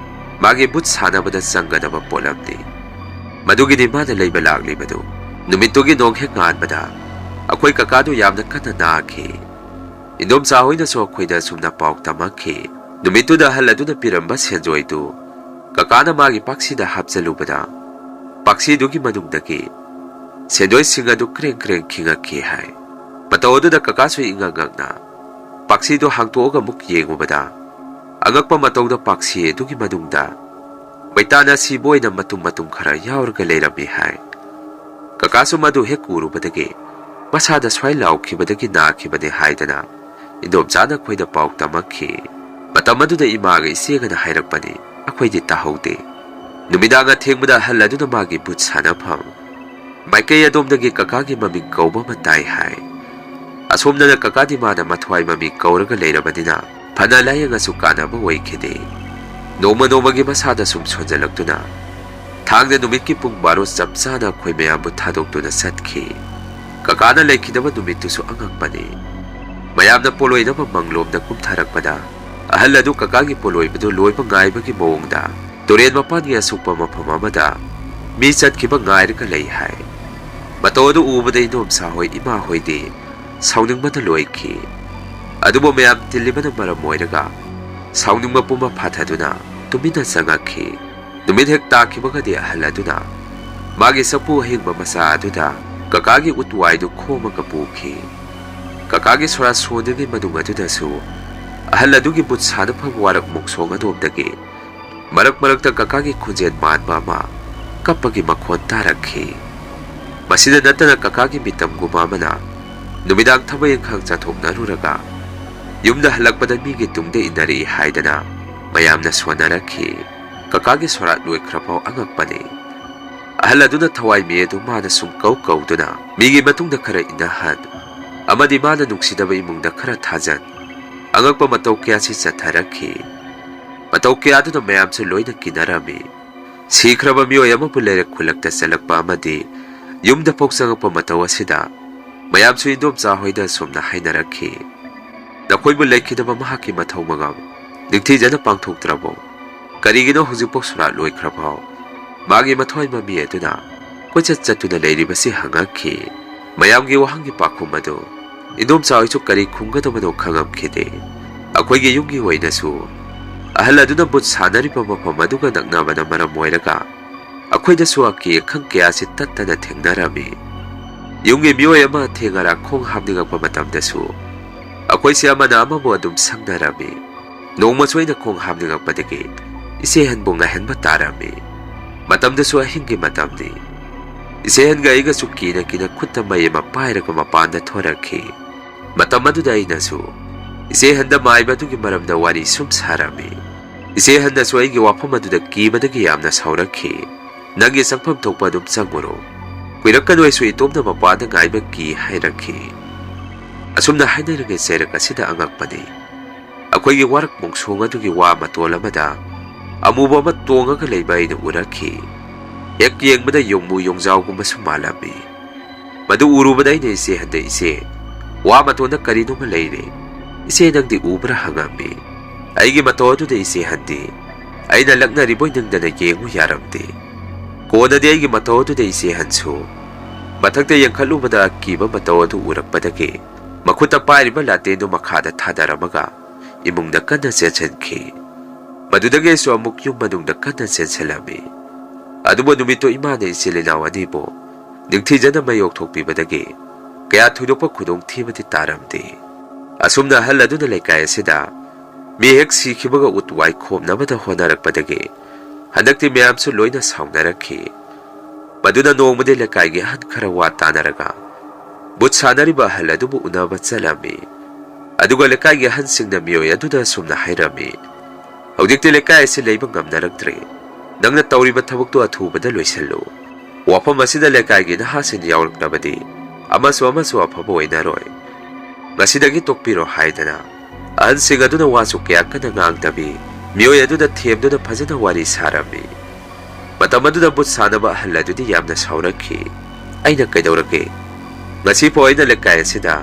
ꯃꯥꯒꯤ ꯕꯨꯠ ꯁꯥꯟꯅꯕꯗ ꯆꯪꯒꯗꯕ ꯄꯣꯠꯂꯝꯅꯤ꯫ ꯃꯗꯨꯒꯤꯗꯤ ꯃꯥꯅ ꯂꯩꯕ ꯂꯥꯛꯂꯤꯕꯗꯨ꯫ ꯅꯨꯃꯤꯠꯇꯨꯒꯤ ꯅꯣꯡ ꯍꯦꯛ ꯉꯥꯟꯕꯗ ꯑꯩꯈꯣꯏ ꯀꯀꯥꯗꯨ ꯌꯥꯝꯅ ꯀꯟꯅ ꯅꯥꯈꯤ꯫ ꯏꯟꯗꯣꯝꯆꯥ ꯍꯣꯏꯅꯁꯨ ꯑꯩꯈꯣꯏꯗ ꯑꯁꯨꯝꯅ ꯄꯥꯎ ꯇꯝꯃꯛꯈꯤ꯫ ꯅꯨꯃꯤꯠꯇꯨꯗ ꯑꯍꯜ ꯑꯗꯨꯅ ꯄꯤꯔꯝꯕ ꯁꯦꯟꯖꯣꯏꯗꯨ ꯀꯀꯥꯅ ꯃꯥꯒꯤ ꯄꯥꯛꯁꯤꯗ ꯍꯥꯞꯆꯜꯂꯨꯕꯗ ꯄꯥꯛꯁꯤꯗꯨꯒꯤ ꯃꯅꯨꯡꯗꯒꯤ ꯁꯦꯟꯖꯣꯏꯁꯤꯡ ꯑꯗꯨ ꯀ꯭ꯔꯦꯡ ꯀ꯭ꯔꯦꯡ ꯈꯤꯡꯉꯛꯈꯤ ꯍꯥꯏ꯫ ꯃꯇꯧ ꯑꯗꯨꯗ ꯀꯀꯥꯁꯨ ꯏꯉꯛ ꯉꯛꯅ ꯄꯥꯛꯁꯤꯗꯨ ꯍꯥꯡꯇꯣꯛꯑꯒ ꯑꯃꯨꯛ ꯌꯦꯡꯉꯨꯕꯗ ꯑꯉꯛꯄ ꯃꯇꯧꯗ ꯄꯥꯛꯁꯤ ꯑꯗꯨꯒꯤ ꯃꯅꯨꯡꯗ ꯃꯩꯇꯥꯟ ꯑꯁꯤꯕ ꯑꯣꯏꯅ ꯃꯇꯨꯝ ꯃꯇꯨꯝ ꯈꯔ ꯌꯥꯎꯔꯒ ꯂꯩꯔꯝꯃꯤ ꯍꯥꯏ꯫ ꯀꯀꯥꯁꯨ ꯃꯗꯨ ꯍꯦꯛ ꯎꯔꯨꯕꯗꯒꯤ ꯃꯁꯥꯗ ꯁ꯭ꯋꯥꯏ ꯂꯥꯎꯈꯤꯕꯗꯒꯤ ꯅꯥꯈꯤꯕꯅꯤ ꯍꯥꯏꯗꯅ ꯏꯟꯗꯣꯝꯆꯥꯅ ꯑꯩꯈꯣꯏꯗ ꯄꯥꯎ ꯇꯝꯃꯛꯈꯤ꯫ ꯃꯇꯝ ꯑꯗꯨꯗ ꯏꯃꯥꯒ ꯏꯆꯦꯒꯅ ꯍꯥꯏꯔꯛꯄꯅꯤ, ꯑꯩꯈꯣꯏꯗꯤ ꯇꯥꯍꯧꯗꯦ꯫ ꯅꯨꯃꯤꯗꯥꯡ ꯑꯊꯦꯡꯕꯗ ꯑꯍꯜ ꯑꯗꯨꯅ ꯃꯥꯒꯤ ꯚꯨꯠ ꯁꯥꯟꯅꯐꯝ ꯃꯥꯏꯀꯩ ꯑꯗꯣꯝꯗꯒꯤ ꯀꯀꯥꯒꯤ ꯃꯃꯤꯡ ꯀꯧꯕ ꯑꯃ ꯇꯥꯏ ꯍꯥꯏ꯫ ꯑꯁꯣꯝꯗꯅ ꯀꯀꯥꯗꯤ ꯃꯥꯅ ꯃꯊ꯭ꯋꯥꯏ ꯃꯃꯤ ꯀꯧꯔꯒ ꯂꯩꯔꯕꯅꯤꯅ ꯐꯅ ꯂꯥꯌꯦꯡꯉꯁꯨ ꯀꯥꯟꯅꯕ ꯑꯣꯏꯈꯤꯗꯦ꯫ ꯅꯣꯡꯃ ꯅꯣꯡꯃꯒꯤ ꯃꯁꯥꯗ ꯁꯨꯝ ꯁꯣꯟꯖꯜꯂꯛꯇꯨꯅ ꯊꯥꯡꯖ ꯅꯨꯃꯤꯠꯀꯤ ꯄꯨꯡ ꯕꯥꯔꯣ ꯆꯞ ꯆꯥꯅ ꯑꯩꯈꯣꯏ ꯃꯌꯥꯝꯕꯨ ꯊꯥꯗꯣꯛꯇꯨꯅ ꯆꯠꯈꯤ꯫ ꯀꯀꯥꯅ ꯂꯩꯈꯤꯗꯕ ꯅꯨꯃꯤꯠꯇꯨꯁꯨ ꯑꯉꯛꯄꯅꯤ꯫ ꯃꯌꯥꯝꯅ ꯄꯣꯂꯣꯏꯅꯕ ꯃꯪꯂꯣꯝꯗ ꯀꯨꯝꯊꯔꯛꯄꯗ ꯑꯍꯜ ꯑꯗꯨ ꯀꯀꯥꯒꯤ ꯄꯣꯂꯣꯏꯕꯗꯨ ꯂꯣꯏꯕ ꯉꯥꯏꯕꯒꯤ ꯃꯑꯣꯡꯗ ꯇꯨꯔꯦꯟ ꯃꯄꯥꯟꯒꯤ ꯑꯁꯨꯛꯄ ꯃꯐꯝ ꯑꯃꯗ ꯃꯤ ꯆꯠꯈꯤꯕ ꯉꯥꯏꯔꯒ ꯂꯩ ꯍꯥꯏ꯫ ꯃꯇꯧ ꯑꯗꯨ ꯎꯕꯗ ꯏꯟꯗꯣꯝꯆꯥ ꯍꯣꯏ, ꯏꯃꯥ ꯍꯣꯏꯗꯤ ꯁꯥꯎꯅꯤꯡꯕꯅ ꯂꯣꯏꯈꯤ꯫ ꯑꯗꯨꯕꯨ ꯃꯌꯥꯝ ꯇꯤꯜꯂꯤꯕꯅ ꯃꯔꯝ ꯑꯣꯏꯔꯒ ꯁꯥꯎꯅꯤꯡꯕ ꯄꯨꯝꯕ ꯐꯥꯊꯗꯨꯅ ꯇꯨꯃꯤꯟꯅ ꯆꯪꯉꯛꯈꯤ꯫ ꯅꯨꯃꯤꯠ ꯍꯦꯛ ꯇꯥꯈꯤꯕꯒꯗꯤ ꯑꯍꯜ ꯑꯗꯨꯅ ꯃꯥꯒꯤ ꯆꯐꯨ ꯑꯍꯤꯡꯕ ꯃꯆꯥ ꯑꯗꯨꯗ ꯀꯀꯥꯒꯤ ꯎꯠꯋꯥꯏꯗꯨ ꯈꯣꯝꯃꯒ ꯄꯨꯈꯤ꯫ ꯀꯀꯥꯒꯤ ꯁꯣꯔꯥꯠ ꯁꯣꯟꯗ꯭ꯔꯤꯉꯩ ꯃꯅꯨꯡ ꯑꯗꯨꯗꯁꯨ ꯑꯍꯜ ꯑꯗꯨꯒꯤ ꯚꯨꯠ ꯁꯥꯟꯅꯐꯝ ꯋꯥꯔꯛ ꯃꯣꯡꯁꯣꯡ ꯑꯗꯣꯝꯗꯒꯤ ꯃꯔꯛ ꯃꯔꯛꯇ ꯀꯀꯥꯒꯤ ꯈꯣꯟꯖꯦꯜ ꯃꯥꯟꯕ ꯑꯃ ꯀꯞꯄꯒꯤ ꯃꯈꯣꯟ ꯇꯥꯔꯛꯈꯤ꯫ ꯃꯁꯤꯗ ꯅꯠꯇꯅ ꯀꯀꯥꯒꯤ ꯃꯤꯇꯝꯒꯨꯝꯕ ꯑꯃꯅ ꯅꯨꯃꯤꯗꯥꯡ ꯊꯕꯛ ꯏꯪꯈꯥꯡ ꯆꯠꯊꯣꯛꯅꯔꯨꯔꯒ ꯌꯨꯝꯗ ꯍꯜꯂꯛꯄꯗ ꯃꯤꯒꯤ ꯇꯨꯡꯗ ꯏꯟꯅꯔꯛꯏ ꯍꯥꯏꯗꯅ ꯃꯌꯥꯝꯅ ꯁꯣꯟꯅꯔꯛꯈꯤ꯫ ꯀꯀꯥꯒꯤ ꯁꯣꯔꯥꯠ ꯂꯣꯏꯈ꯭ꯔꯐꯥꯎ ꯑꯉꯛꯄꯅꯤ꯫ ꯑꯍꯜ ꯑꯗꯨꯅ ꯊꯋꯥꯏ ꯃꯤ ꯑꯗꯨ ꯃꯥꯅ ꯁꯨꯝ ꯀꯧ ꯀꯧꯗꯨꯅ ꯃꯤꯒꯤ ꯃꯇꯨꯡꯗ ꯈꯔ ꯏꯟꯅꯍꯟ ꯑꯃꯗꯤ ꯃꯥꯅ ꯅꯨꯡꯁꯤꯗꯕ ꯏꯃꯨꯡꯗ ꯈꯔ ꯊꯥꯖꯟ ꯑꯉꯛꯄ ꯃꯇꯧ ꯀꯌꯥꯁꯤ ꯆꯠꯊꯔꯛꯈꯤ꯫ ꯃꯇꯧ ꯀꯌꯥꯗꯨꯅ ꯃꯌꯥꯝꯁꯨ ꯂꯣꯏꯅ ꯀꯤꯅꯔꯝꯃꯤ꯫ ꯁꯤꯈ꯭ꯔꯕ ꯃꯤꯑꯣꯏ ꯑꯃꯕꯨ ꯂꯩꯔꯛ ꯈꯨꯜꯂꯛꯇ ꯆꯠꯂꯛꯄ ꯑꯃꯗꯤ ꯌꯨꯝꯗ ꯐꯥꯎ ꯆꯪꯉꯛꯄ ꯃꯇꯧ ꯑꯁꯤꯗ ꯃꯌꯥꯝꯁꯨ ꯏꯟꯗꯣꯝꯆꯥ ꯍꯣꯏꯗ ꯑꯁꯨꯝꯅ ꯍꯥꯏꯅꯔꯛꯈꯤ, "ꯅꯈꯣꯏꯕꯨ ꯂꯩꯈꯤꯗꯕ ꯃꯍꯥꯛꯀꯤ ꯃꯊꯧ ꯃꯉꯝ ꯅꯤꯡꯊꯤꯖꯅ ꯄꯥꯡꯊꯣꯛꯇ꯭ꯔꯕꯣ? ꯀꯔꯤꯒꯤꯅꯣ ꯍꯧꯖꯤꯛꯐꯥꯎ ꯁꯣꯔꯥꯠ ꯂꯣꯏꯈ꯭ꯔꯐꯥꯎ ꯃꯥꯒꯤ ꯃꯊ꯭ꯋꯥꯏ ꯃꯃꯤ ꯑꯗꯨꯅ ꯀꯣꯏꯆꯠ ꯆꯠꯇꯨꯅ ꯂꯩꯔꯤꯕꯁꯤ?" ꯍꯪꯉꯛꯈꯤ꯫ ꯃꯌꯥꯝꯒꯤ ꯋꯥꯍꯪꯒꯤ ꯄꯥꯎꯈꯨꯝ ꯑꯗꯨ ꯏꯟꯗꯣꯝꯆꯥ ꯍꯣꯏꯁꯨ ꯀꯔꯤ ꯈꯨꯝꯒꯗꯕꯅꯣ ꯈꯪꯉꯝꯈꯤꯗꯦ꯫ ꯑꯩꯈꯣꯏꯒꯤ ꯌꯨꯝꯒꯤ ꯑꯣꯏꯅꯁꯨ ꯑꯍꯜ ꯑꯗꯨꯅ ꯚꯨꯠ ꯁꯥꯟꯅꯔꯤꯕ ꯃꯐꯝ ꯑꯗꯨꯒ ꯅꯛꯅꯕꯅ ꯃꯔꯝ ꯑꯣꯏꯔꯒ ꯑꯩꯈꯣꯏꯗꯁꯨ ꯑꯀꯤ ꯑꯈꯪ ꯀꯌꯥꯁꯤ ꯇꯠꯇꯅ ꯊꯦꯡꯅꯔꯝꯃꯤ꯫ ꯌꯨꯝꯒꯤ ꯃꯤꯑꯣꯏ ꯑꯃ ꯑꯊꯦꯡ ꯑꯔꯥꯛ ꯈꯣꯡ ꯍꯥꯝꯅꯤꯡꯉꯛꯄ ꯃꯇꯝꯗꯁꯨ ꯑꯩꯈꯣꯏꯁꯦ ꯑꯃꯅ ꯑꯃꯕꯨ ꯑꯗꯨꯝ ꯁꯪꯅꯔꯝꯃꯤ꯫ ꯅꯣꯡꯃꯁꯨ ꯑꯩꯅ ꯈꯣꯡ ꯍꯥꯝꯅꯤꯡꯉꯛꯄꯗꯒꯤ ꯏꯆꯦ ꯑꯍꯟꯕꯨ ꯉꯥꯏꯍꯟꯕ ꯇꯥꯔꯝꯃꯤ꯫ ꯃꯇꯝꯗꯨꯁꯨ ꯑꯍꯤꯡꯒꯤ ꯃꯇꯝꯅꯤ꯫ ꯏꯆꯦꯍꯟꯒ ꯑꯩꯒꯁꯨ ꯀꯤꯅ ꯀꯤꯅ ꯈꯨꯠꯇ ꯃꯩ ꯑꯃ ꯄꯥꯏꯔꯒ ꯃꯄꯥꯟꯗ ꯊꯣꯔꯛꯈꯤ꯫ ꯃꯇꯝ ꯑꯗꯨꯗ ꯑꯩꯅꯁꯨ ꯏꯆꯦꯍꯟꯗ ꯃꯥꯏꯕ ꯑꯗꯨꯒꯤ ꯃꯔꯝꯗ ꯋꯥꯔꯤ ꯁꯨꯝ ꯁꯥꯔꯝꯃꯤ꯫ ꯏꯆꯦꯍꯟꯗꯁꯨ ꯑꯩꯒꯤ ꯋꯥꯐꯝ ꯑꯗꯨꯗ ꯀꯤꯕꯗꯒꯤ ꯌꯥꯝꯅ ꯁꯥꯎꯔꯛꯈꯤ꯫ "ꯅꯪꯒꯤ ꯆꯪꯐꯝ ꯊꯣꯛꯄ ꯑꯗꯨꯝ ꯆꯪꯉꯨꯔꯣ꯫ ꯀꯨꯏꯔꯛꯀꯅꯨ, ꯑꯩꯁꯨ ꯏꯇꯣꯝꯗ ꯃꯄꯥꯟꯗ ꯉꯥꯏꯕ ꯀꯤ," ꯍꯥꯏꯔꯛꯈꯤ꯫ ꯑꯁꯨꯝꯅ ꯍꯥꯏꯅꯔꯤꯉꯩ ꯆꯩꯔꯛ ꯑꯁꯤꯗ ꯑꯉꯛꯄꯅꯤ꯫ ꯑꯩꯈꯣꯏꯒꯤ ꯋꯥꯔꯛ ꯃꯣꯡꯁꯣꯡ ꯑꯗꯨꯒꯤ ꯋꯥ ꯃꯇꯣꯜ ꯑꯃꯗ ꯑꯃꯨꯕ ꯑꯃ ꯇꯣꯡꯉꯒ ꯂꯩꯕ ꯑꯩꯅ ꯎꯔꯛꯈꯤ꯫ ꯍꯦꯛ ꯌꯦꯡꯕꯗ ꯌꯣꯡꯃꯨ ꯌꯣꯡꯖꯥꯎꯒꯨꯝꯕꯁꯨ ꯃꯥꯜꯂꯝꯃꯤ꯫ ꯃꯗꯨ ꯎꯔꯨꯕꯗ ꯑꯩꯅ ꯏꯆꯦ ꯍꯟꯗ, "ꯏꯆꯦ, ꯋꯥ ꯃꯇꯣꯟꯗ ꯀꯔꯤꯅꯣꯃ ꯂꯩꯔꯦ꯫ ꯏꯆꯦ, ꯅꯪꯗꯤ ꯎꯕ꯭ꯔꯥ?" ꯍꯪꯉꯝꯃꯤ꯫ ꯑꯩꯒꯤ ꯃꯇꯧ ꯑꯗꯨꯗ ꯏꯆꯦ ꯍꯟꯗꯤ ꯑꯩꯅ ꯂꯛꯅꯔꯤꯕꯣꯏ ꯅꯤꯡꯗꯅ ꯌꯦꯡꯉꯨ ꯌꯥꯔꯝꯗꯦ꯫ ꯀꯣꯟꯅꯗꯤ ꯑꯩꯒꯤ ꯃꯇꯧ ꯑꯗꯨꯗ ꯏꯆꯦ ꯍꯟꯁꯨ ꯃꯊꯛꯇ ꯌꯦꯡꯈꯠꯂꯨꯕꯗ ꯑꯀꯤꯕ ꯃꯇꯧ ꯑꯗꯨ ꯎꯔꯛꯄꯗꯒꯤ ꯃꯈꯨꯠꯇ ꯄꯥꯏꯔꯤꯕ ꯂꯥꯇꯦꯟꯗꯨ ꯃꯈꯥꯗ ꯊꯥꯗꯔꯝꯃꯒ ꯏꯃꯨꯡꯗ ꯀꯟꯅ ꯆꯦꯟꯁꯤꯟꯈꯤ꯫ ꯃꯗꯨꯗꯒꯤ ꯑꯩꯁꯨ ꯑꯃꯨꯛ ꯌꯨꯝ ꯃꯅꯨꯡꯗ ꯀꯟꯅ ꯆꯦꯟꯁꯤꯜꯂꯝꯃꯤ꯫ ꯑꯗꯨꯕꯨ ꯅꯨꯃꯤꯠꯇꯨ ꯏꯃꯥꯅ ꯏꯆꯤꯜ ꯏꯅꯥꯎ ꯑꯅꯤꯕꯨ ꯅꯤꯡꯊꯤꯖꯅ ꯃꯌꯣꯛ ꯊꯣꯛꯄꯤꯕꯗꯒꯤ ꯀꯌꯥ ꯊꯣꯏꯗꯣꯛꯄ ꯈꯨꯗꯣꯡꯊꯤꯕꯗꯤ ꯇꯥꯔꯝꯗꯦ꯫ ꯑꯁꯨꯝꯅ ꯑꯍꯜ ꯑꯗꯨꯅ ꯂꯩꯀꯥꯏ ꯑꯁꯤꯗ ꯃꯤ ꯍꯦꯛ ꯁꯤꯈꯤꯕꯒ ꯎꯠ ꯋꯥꯏꯈꯣꯝꯅꯕꯗ ꯍꯣꯠꯅꯔꯛꯄꯗꯒꯤ ꯍꯟꯗꯛꯇꯤ ꯃꯌꯥꯝꯁꯨ ꯂꯣꯏꯅ ꯁꯥꯎꯅꯔꯛꯈꯤ꯫ ꯃꯗꯨꯅ ꯅꯣꯡꯃꯗꯤ ꯂꯩꯀꯥꯏꯒꯤ ꯑꯍꯟ ꯈꯔ ꯋꯥ ꯇꯥꯅꯔꯒ ꯕꯨꯠ ꯁꯥꯟꯅꯔꯤꯕ ꯑꯍꯜ ꯑꯗꯨꯕꯨ ꯎꯅꯕ ꯆꯠꯂꯝꯃꯤ꯫ ꯑꯗꯨꯒ ꯂꯩꯀꯥꯏꯒꯤ ꯑꯍꯟꯁꯤꯡꯅ ꯃꯤꯑꯣꯏ ꯑꯗꯨꯗ ꯑꯁꯨꯝꯅ ꯍꯥꯏꯔꯝꯃꯤ, "ꯍꯧꯖꯤꯛꯇꯤ ꯂꯩꯀꯥꯏ ꯑꯁꯤ ꯂꯩꯕ ꯉꯝꯅꯔꯛꯇ꯭ꯔꯦ꯫ ꯅꯪꯅ ꯇꯧꯔꯤꯕ ꯊꯕꯛꯇꯨ ꯑꯊꯨꯕꯗ ꯂꯣꯏꯁꯤꯜꯂꯨ꯫ ꯋꯥꯐꯝ ꯑꯁꯤꯗ ꯂꯩꯀꯥꯏꯒꯤ ꯅꯍꯥꯁꯤꯡ ꯌꯥꯎꯔꯛꯂꯕꯗꯤ ꯑꯃꯁꯨ ꯑꯃꯁꯨ ꯑꯐꯕ ꯑꯣꯏꯅꯔꯣꯏ꯫ ꯉꯁꯤꯗꯒꯤ ꯇꯣꯛꯄꯤꯔꯣ" ꯍꯥꯏꯗꯅ ꯑꯍꯟꯁꯤꯡ ꯑꯗꯨꯅ ꯋꯥꯁꯨ ꯀꯌꯥ ꯀꯟꯅ ꯉꯥꯡꯗꯕꯤ ꯃꯤꯑꯣꯏ ꯑꯗꯨꯗ ꯊꯦꯝꯗꯨꯅ ꯐꯖꯅ ꯋꯥꯔꯤ ꯁꯥꯔꯝꯃꯤ꯫ ꯃꯇꯝ ꯑꯗꯨꯗ ꯕꯨꯠ ꯁꯥꯟꯅꯕ ꯑꯍꯜ ꯑꯗꯨꯗꯤ ꯌꯥꯝꯅ ꯁꯥꯎꯔꯛꯈꯤ꯫ ꯑꯩꯅ ꯀꯩꯗꯧꯔꯒꯦ? ꯉꯁꯤꯐꯥꯎ ꯑꯩꯅ ꯂꯩꯀꯥꯏ ꯑꯁꯤꯗ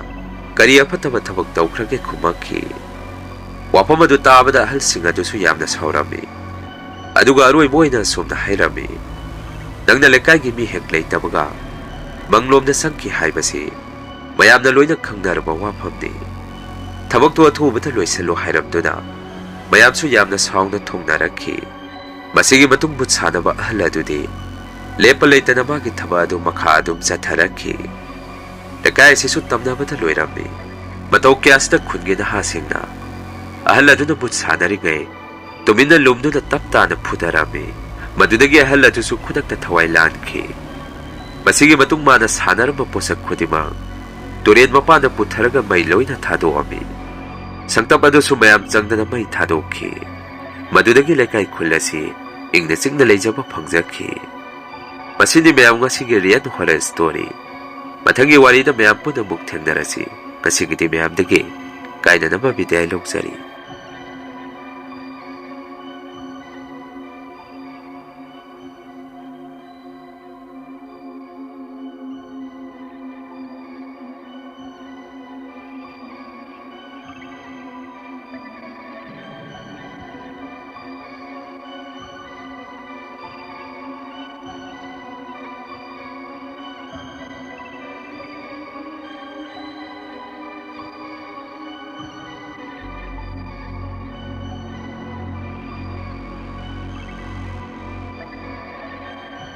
ꯀꯔꯤ ꯑꯐꯠꯇꯕ ꯊꯕꯛ ꯇꯧꯈ꯭ꯔꯒꯦ ꯈꯨꯝꯃꯛꯈꯤ꯫ ꯋꯥꯐꯝ ꯑꯗꯨ ꯇꯥꯕꯗ ꯑꯍꯜꯁꯤꯡ ꯑꯗꯨꯁꯨ ꯌꯥꯝꯅ ꯁꯥꯎꯔꯝꯃꯤ꯫ ꯑꯗꯨꯒ ꯑꯔꯣꯏꯕ ꯑꯣꯏꯅ ꯑꯁꯨꯝꯅ ꯍꯥꯏꯔꯝꯃꯤ, "ꯅꯪꯅ ꯂꯩꯀꯥꯏꯒꯤ ꯃꯤ ꯍꯦꯛ ꯂꯩꯇꯕꯒ ꯃꯪꯂꯣꯝꯗ ꯆꯪꯈꯤ ꯍꯥꯏꯕꯁꯤ ꯃꯌꯥꯝꯅ ꯂꯣꯏꯅ ꯈꯪꯅꯔꯕ ꯋꯥꯐꯝꯅꯤ꯫ ꯊꯕꯛꯇꯨ ꯑꯊꯨꯕꯗ ꯂꯣꯏꯁꯤꯜꯂꯨ" ꯍꯥꯏꯔꯝꯗꯨꯅ ꯃꯌꯥꯝꯁꯨ ꯌꯥꯝꯅ ꯁꯥꯎꯅ ꯊꯣꯡꯅꯔꯛꯈꯤ꯫ ꯃꯁꯤꯒꯤ ꯃꯇꯨꯡ ꯕꯨꯠ ꯁꯥꯟꯅꯕ ꯑꯍꯜ ꯑꯗꯨꯗꯤ ꯂꯦꯞꯄ ꯂꯩꯇꯅ ꯃꯥꯒꯤ ꯊꯕꯛ ꯑꯗꯨ ꯃꯈꯥ ꯑꯗꯨꯝ ꯆꯠꯊꯔꯛꯈꯤ꯫ ꯂꯩꯀꯥꯏ ꯑꯁꯤꯁꯨ ꯇꯝꯅꯕꯗ ꯂꯣꯏꯔꯝꯃꯤ꯫ ꯃꯇꯧ ꯀꯌꯥꯁꯤꯗ ꯈꯨꯟꯒꯤ ꯅꯍꯥꯁꯤꯡꯅ ꯑꯍꯜ ꯑꯗꯨꯅ ꯕꯨꯠ ꯁꯥꯟꯅꯔꯤꯉꯩ ꯇꯨꯃꯤꯟꯅ ꯂꯨꯝꯗꯨꯅ ꯇꯞ ꯇꯥꯅ ꯐꯨꯊꯔꯝꯃꯤ꯫ ꯃꯗꯨꯗꯒꯤ ꯑꯍꯜ ꯑꯗꯨꯁꯨ ꯈꯨꯗꯛꯇ ꯊꯋꯥꯏ ꯂꯥꯟꯈꯤ꯫ ꯃꯁꯤꯒꯤ ꯃꯇꯨꯡ ꯃꯥꯅ ꯁꯥꯟꯅꯔꯝꯕ ꯄꯣꯠꯁꯛ ꯈꯨꯗꯤꯡꯃꯛ ꯇꯨꯔꯦꯟ ꯃꯄꯥꯟꯗ ꯄꯨꯊꯔꯒ ꯃꯩ ꯂꯣꯏꯅ ꯊꯥꯗꯣꯛꯑꯝꯃꯤ꯫ ꯁꯪꯇꯞ ꯑꯗꯨꯁꯨ ꯃꯌꯥꯝ ꯆꯪꯗꯅ ꯃꯩ ꯊꯥꯗꯣꯛꯈꯤ꯫ ꯃꯗꯨꯗꯒꯤ ꯂꯩꯀꯥꯏ ꯈꯨꯜ ꯑꯁꯤ ꯏꯪꯅ ꯆꯤꯛꯅ ꯂꯩꯖꯕ ꯐꯪꯖꯈꯤ꯫ ꯃꯁꯤꯅꯤ ꯃꯌꯥꯝ ꯉꯁꯤꯒꯤ real horror story꯫ ꯃꯊꯪꯒꯤ ꯋꯥꯔꯤꯗ ꯃꯌꯥꯝ ꯄꯨꯟꯅ ꯑꯃꯨꯛ ꯊꯦꯡꯅꯔꯁꯤ꯫ ꯉꯁꯤꯒꯤꯗꯤ ꯃꯌꯥꯝꯗꯒꯤ ꯀꯥꯏꯅꯅꯕ ꯕꯤꯗꯥꯏ ꯂꯧꯖꯔꯤ꯫